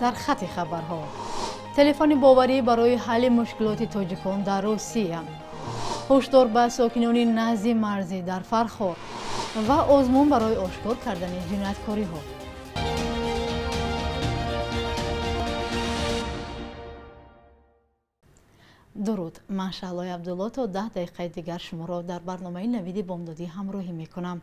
Сархати хабарҳо. Телефони боварӣ барои ҳалли мушкилоти тоҷикон дар Русия. Ҳушдор ба сокинони назди марзӣ дар Фархор ва озмун барои ошкор кардани ҷинояткориҳо. Дуруд, ман Шаҳлои Абдулло то 10 дақиқаи дигар шуморо дар барномаи навиди бомдодӣ ҳамроҳӣ мекунам.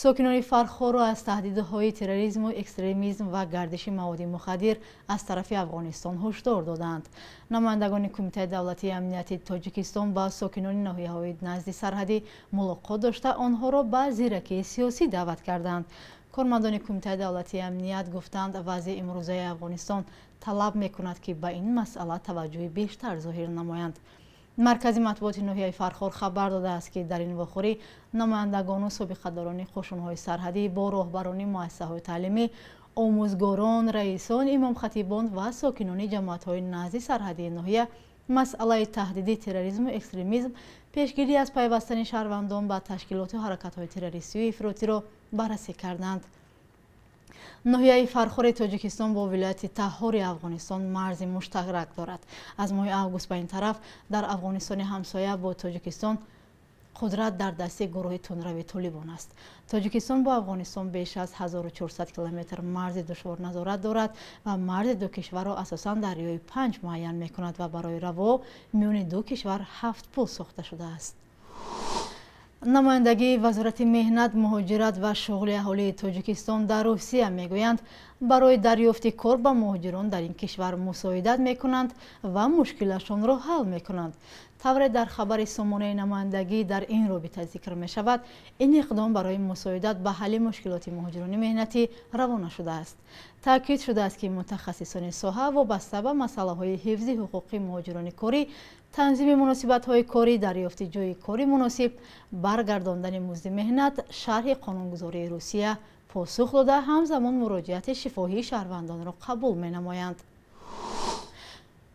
Сокинони Фархорро аз таҳдидҳои терроризму экстремизм ва гардиши маводи мухаддир аз тарафи Афғонистон ҳушдор доданд. Намояндагони Кумитаи давлатии амнияти Тоҷикистон ба сокинони ноҳияҳои назди сарҳадӣ мулоқот дошта, онҳоро ба зиракии сиёсӣ даъват карданд. Кормандони Кумитаи давлатии амният гуфтанд, вазъи имрӯзаи Афғонистон талаб мекунад, ки ба ин масъала таваҷҷӯҳи бештар зоҳир намоянд. Маркази матбуоти ноҳияи Фархор хабар додааст, ки дар ин вохӯрӣ намояндагону собиқадорони қӯшунҳои сарҳадӣ бо роҳбарони муассисаҳои таълимӣ, омӯзгорон, раисон, имомхатибон ва сокинони ҷамоатҳои назди сарҳадии ноҳия масъалаи таҳдиди терроризму экстремизм, пешгирӣ аз пайвастани шаҳрвандон ба ташкилоту ҳаракатҳои террористию ифротиро баррасӣ карданд. Ноҳияи Фархори Тоҷикистон бо вилояти Таҳори Афғонистон марзи муштарак дорад. Аз моҳи август ба ин тараф дар Афғонистони ҳамсоя бо Тоҷикистон қудрат дар дасти гурӯҳи тундрави Толибон аст. Тоҷикистон бо Афғонистон беш аз 1400 километр марзи душвор назорат дорад ва марзи ду кишварро асосан дарёи Панҷ муайян мекунад ва барои раво миёни ду кишвар 7 пул сохта шудааст. Намояндагии Вазорати меҳнат, муҳоҷират ва шуғли аҳолии Тоҷикистон дар Русия мегӯянд, барои дарёфти кор ба муҳоҷирон дар ин кишвар мусоидат мекунанд ва мушкилашонро ҳал мекунанд. Тавре дар хабари сомонаи намояндагӣ дар ин робита зикр мешавад, ин иқдом барои мусоидат ба ҳалли мушкилоти муҳоҷирони меҳнатӣ равона шудааст. Таъкид шудааст, ки мутахассисони соҳа вобаста ба масъалаҳои ҳифзи ҳуқуқи муҳоҷирони корӣ, танзими муносибатҳои корӣ, дарёфти ҷойи кори муносиб, баргардондани музди меҳнат, шарҳи қонунгузории Русия посух дода, ҳамзамон муроҷиати шифоҳии шаҳрвандонро қабул менамоянд.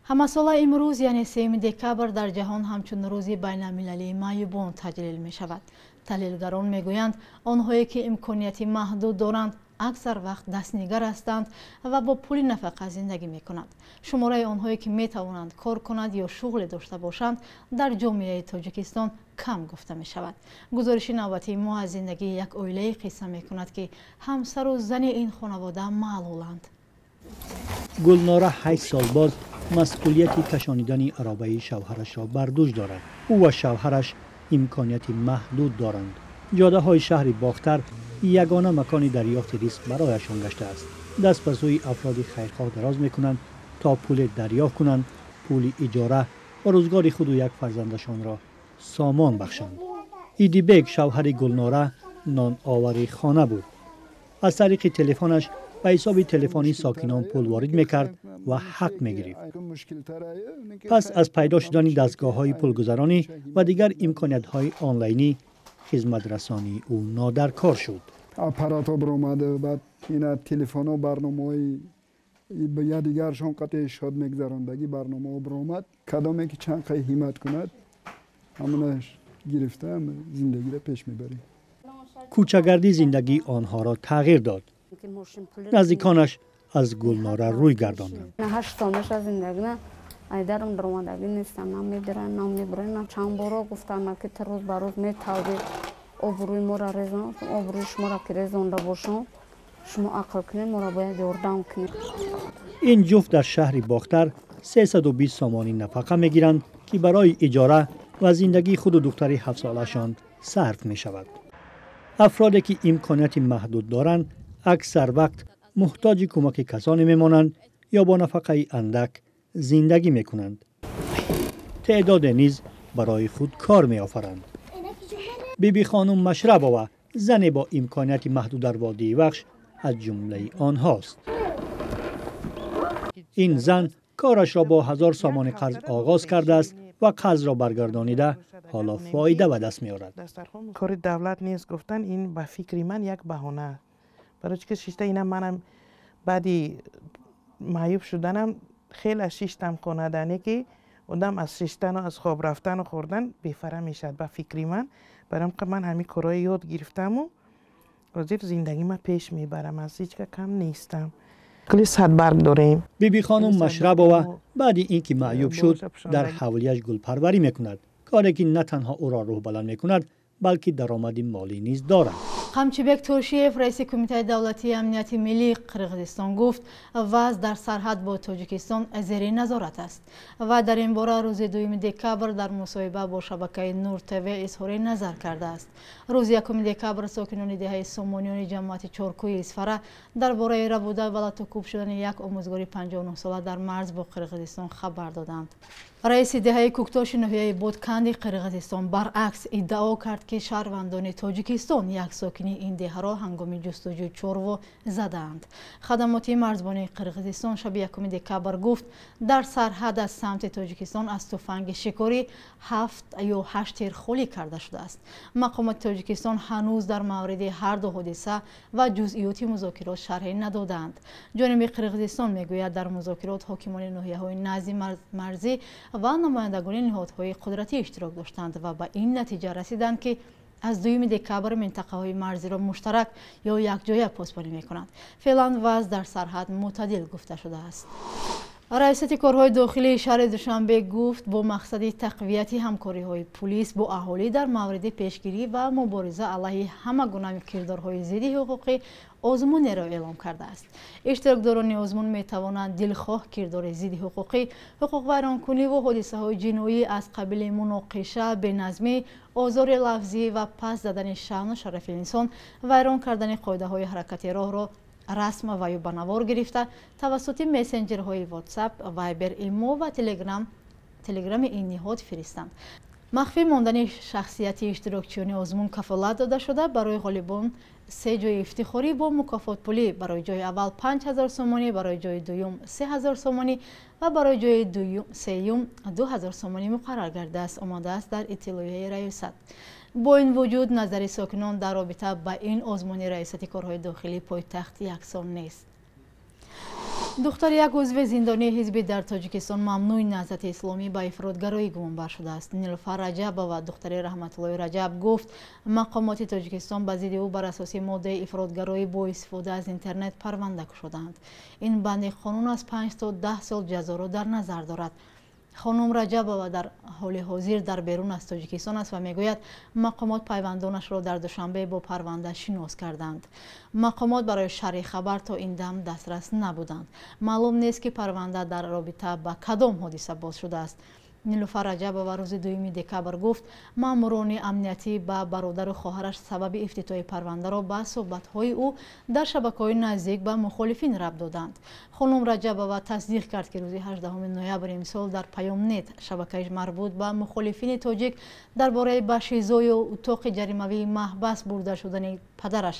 Ҳамасола имрӯз, яъне 3 декабр, дар ҷаҳон ҳамчун рӯзи байналмилалии маъюбон таҷлил мешавад. Таҳлилгарон мегӯянд, онҳое ки имконияти маҳдуд доранд, аксар вақт дастнигар ҳастанд ва бо пули нафақа зиндагӣ мекунанд. Шумораи онҳое ки метавонанд кор кунанд ё шуғле дошта бошанд, дар ҷомеаи Тоҷикистон кам гуфта мешавад. Гузориши навбатии мо аз зиндагии як оилае қисса мекунад, ки ҳамсару зани ин хонавода маълуланд. Гулнора 8 сол боз масъулияти кашонидани аробаи шавҳарашро бар дӯш дорад. Ӯ ва шавҳараш имконияти маҳдуд доранд. Ҷодаҳои шаҳри Бохтар ягона макони дарёфти ризқ барояшон гаштааст. Даст ба сӯи афроди хайрхоҳ дароз мекунанд то пуле дарёфт кунанд, пули иҷора ва рӯзгори худу як фарзандашонро сомон бахшанд. Идибек, шавҳари Гулнора, ноновари хона буд. Аз тариқи телефонаш ба ҳисоби телефонии сокинон пул ворид мекард ва ҳақ мегирифт. Пас аз пайдо шудани дастгоҳҳои пулгузаронӣ ва дигар имкониятҳои онлайнӣ, хизматрасонии ӯ нодаркор шуд. Аппаратҳо баромада, баъд ина телефонҳо, барномаҳои якдигаршон қатъи шод мегузарондагӣ барномаҳо баромад. Кадоме ки чанд қай ҳиммат кунад, ҳамонаш гирифта зиндагиро пеш мебарем. Кӯчагардӣ зиндагии онҳоро тағйир дод. Наздиконаш аз Гулнора рӯй гардонданд. 8 сол мешавад зиндагӣ айдарам даромадагӣ нестам, намедирам, намебурам. Чанд боро гуфтам, ки ту рӯз ба рӯз метавӣ, обрӯи моро резон, обрӯи шуморо ки резонда бошам, шумо ақл кунед, моро бояд ёрдам кунед. Ин ҷуфт дар шаҳри Бохтар 320 сомонӣ нафақа мегиранд, ки барои иҷора ва зиндагии худу духтари 7-солаашон сарф мешавад. Афроде ки имконияти маҳдуд доранд, аксар вақт муҳтоҷи кӯмаки касоне мемонанд ё бо нафақаи андак зиндагӣ мекунанд. Теъдоде низ барои худ кор меофаранд. Биби хонум Машрабова, зане бо имконияти маҳдуд дар водии Вахш, аз ҷумлаи онҳост. Ин зан корашро бо 1000 сомони қарз оғоз кардааст ва қарзро баргардонида ҳоло фоида ба даст меорад. Кори давлат нест гуфтан, ин ба фикри ман як баҳона. Барои чӣ ки шишта ина манам баъди маъюб шуданам хеле шиштам хонадане, ки одам аз шиштану аз хоб рафтану хӯрдан бефара мешавад ба фикри ман. Барои ман ҳамин корҳои ёд гирифтаму ҳозир зиндагима пеш мебарам, аз ҳеҷ ка кам нестам. Гули садбарг дорем. Биби хонум Машрабова баъди ин ки маъюб шуд, дар ҳавлияш гулпарварӣ мекунад, коре ки на танҳо ӯро рӯҳбаланд мекунад, балки даромади молӣ низ дорад. Қамчибек Тошиев, раиси Кумитаи давлатии амнияти миллии Қирғизистон, гуфт, вазъ дар сарҳад бо Тоҷикистон зери назорат аст ва дар ин бора рӯзи 2 декабр дар мусоҳиба бо шабакаи Нур ТВ изҳори назар кардааст. Рӯзи 1 декабр сокинони деҳаи Сомониёни ҷамоати Чоркӯи Исфара дар бораи рабуда ва латукӯб шудани як омӯзгори 59сола дар марз бо Қирғизистон хабар доданд. Раиси деҳаи Кӯктоши ноҳияи Бодканди Қирғизистон баръакс иддао кард, ки шаҳрвандони Тоҷикистон як сокини ин деҳаро ҳангоми ҷустуҷӯи чорво задаанд. Хадамоти марзбонии Қирғизистон шаби 1 декабр гуфт, дар сарҳад аз самти Тоҷикистон аз туфанги шикорӣ 7 ё 8 тир холӣ карда шудааст. Мақомоти Тоҷикистон ҳанӯз дар мавриди ҳар ду ҳодиса ва ҷузъиёти музокирот шарҳе надодаанд. Ҷониби Қирғизистон мегӯяд, дар музокирот ҳокимони ноҳияҳои назди марзӣ ва намояндагони ниҳодҳои қудратӣ иштирок доштанд ва ба ин натиҷа расиданд, ки аз 2 декабр минтақаҳои марзиро муштарак ё якҷоя посбонӣ мекунанд. Феълан вазъ дар сарҳад мӯътадил гуфта шудааст. Раёсати корҳои дохилии шаҳри Душанбе гуфт, бо мақсади тақвияти ҳамкориҳои пулис бо аҳолӣ дар мавриди пешгирӣ ва мубориза алайҳи ҳама гуна кирдорҳои зидди ҳуқуқӣ озмунеро эълом кардааст. Иштирокдорони озмун метавонанд дилхоҳ кирдори зидди ҳуқуқӣ, ҳуқуқвайронкунӣ ва ҳодисаҳои ҷиноӣ аз қабили муноқиша, беназмӣ, озори лафзӣ ва пас задани шаъну шарафи инсон, вайрон кардани қоидаҳои ҳаракати роҳро расм ва ё ба навор гирифта тавассути мессенҷерҳои WhatsApp, Viber, Имо ва Телеграми ин ниҳод фиристанд. Махфӣ мондани шахсияти иштирокчиёни озмун кафолат дода шуда, барои ғолибон 3 ҷои ифтихорӣ бо мукофотпулӣ: барои ҷои аввал 5000 сомонӣ, барои ҷои дуюм 3000 сомонӣ ва барои ҷои сеюм 2000 сомонӣ муқаррар гардааст, омадааст дар иттилоияи раёсат. Бо ин вуҷуд назари сокинон дар робита ба ин озмуни раёсати корҳои дохилии пойтахт яксон нест. Духтари як узви зиндонии ҳизбӣ дар Тоҷикистон мамнӯи Наҳзати Исломӣ ба ифротгароӣ гумонбар шудааст. Нилуфар Раҷабова, духтари Раҳматуллои Раҷаб, гуфт, мақомоти Тоҷикистон ба зидди ӯ бар асоси моддаи ифротгароӣ бо истифода аз интернет парванда кушодаанд. Ин банди қонун аз 5 то 10 сол ҷазоро дар назар дорад. Хонум Раҷабова дар ҳоли ҳозир дар берун аз Тоҷикистон аст ва мегӯяд, мақомот пайвандонашро дар Душанбе бо парванда шинос карданд. Мақомот барои шарҳи хабар то ин дам дастрас набуданд. Маълум нест, ки парванда дар робита ба кадом ҳодиса боз шудааст. Нилуфар Раҷабова рӯзи 2 декабр гуфт, маъмурони амниятӣ ба бародару хоҳараш сабаби ифтитоҳи парвандаро ба суҳбатҳои ӯ дар шабакаҳои наздик ба мухолифин рабт доданд. Хонум Раҷабова тасдиқ кард, ки рӯзи 18 ноябри имсол дар Паёмнет, шабакаи марбут ба мухолифини тоҷик, дар бораи ба шизою утоқи ҷаримавии маҳбас бурда шудани падараш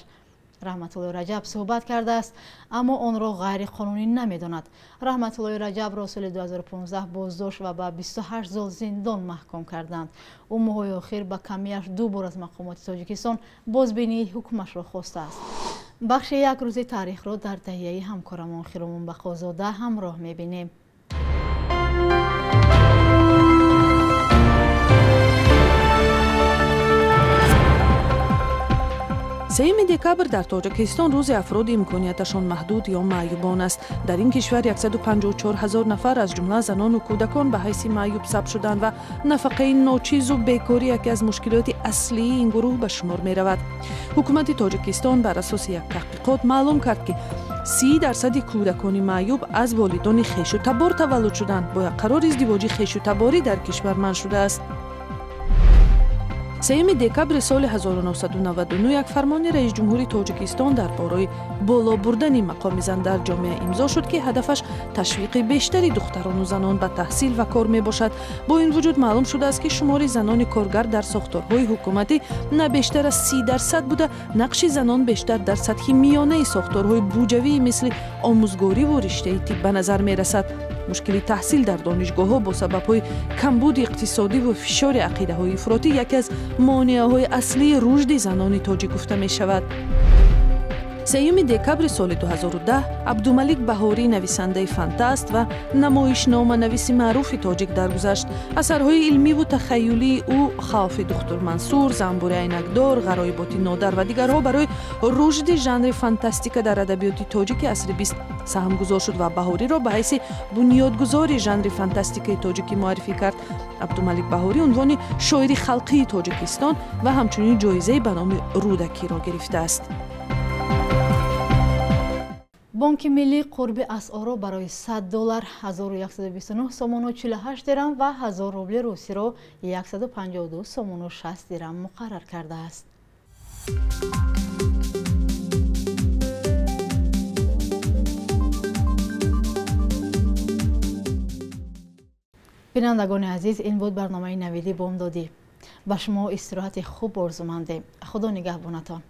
Раҳматуллои Раҷаб суҳбат кардааст, аммо онро ғайриқонунӣ намедонад. Раҳматуллои Раҷабро соли 2015 боздошт ва ба 28 сол зиндон маҳкум карданд. Ӯ моҳҳои охир ба камияш 2 бор аз мақомоти Тоҷикистон бозбинии ҳукмашро хостааст. Бахши як рӯзи таърихро дар таҳияи ҳамкорамон Хиромон Бақозода ҳамроҳ мебинем. Сеюми декабр дар Тоҷикистон рӯзи афроди имконияташон маҳдуд ё маъюбон аст. Дар ин кишвар 154 ҳазор нафар аз ҷумла занону кӯдакон ба ҳайси маъюб сабт шуданд ва нафақаи ночизу бекорӣ яке аз мушкилоти аслии ин гурӯҳ ба шумор меравад. Ҳукумати Тоҷикистон бар асоси як таҳқиқот маълум кард, ки 30% кӯдакони маъюб аз волидони хешу табор таваллуд шуданд. Бо як қарори издивоҷи хешу таборӣ дар кишвар манъ шудааст. 3 декабри соли 1999 як фармони раисҷумҳури Тоҷикистон дар бораи боло бурдани мақоми зан дар ҷомеа имзо шуд, ки ҳадафаш ташвиқи бештари духтарону занон ба таҳсил ва кор мебошад. Бо ин вуҷуд маълум шудааст, ки шумори занони коргар дар сохторҳои ҳукуматӣ на бештар аз 30% буда, нақши занон бештар дар сатҳи миёнаи сохторҳои буҷавии мисли омӯзгориву риштаи тиб ба назар мерасад. Мушкили таҳсил дар донишгоҳҳо бо сабабҳои камбуди иқтисодиву фишори ақидаҳои ифротӣ яке аз монеаҳои аслии рушди занони тоҷик гуфта мешавад. 3 декабри соли 2010 Абдумалик Баҳорӣ, нависандаи фантаст ва намоишноманависи маъруфи тоҷик, даргузашт. Асарҳои илмиву тахайюлии ӯ «Хавфи духтур Мансур», «Занбури айнакдор», «Ғароиботи нодар» ва дигарҳо барои рушди жанри фантастика дар адабиёти тоҷики асри 20 саҳмгузор шуд ва Баҳориро ба ҳайси бунёдгузори жанри фантастикаи тоҷикӣ муаррифӣ кард. Абдумалик Баҳорӣ унвони шоири халқии Тоҷикистон ва ҳамчунин ҷоизаи ба номи Рӯдакиро гирифтааст. Бонки миллӣ қурби асъорро барои 100 доллар 1129 сомону 48 дирам ва 1000 рубли русиро 152 сомону 60 дирам муқаррар кардааст. Бинандагони азиз, ин буд барномаи Навиди бомдодӣ. Ба шумо истироҳати хуб орзумандем. Худо нигаҳбонатон.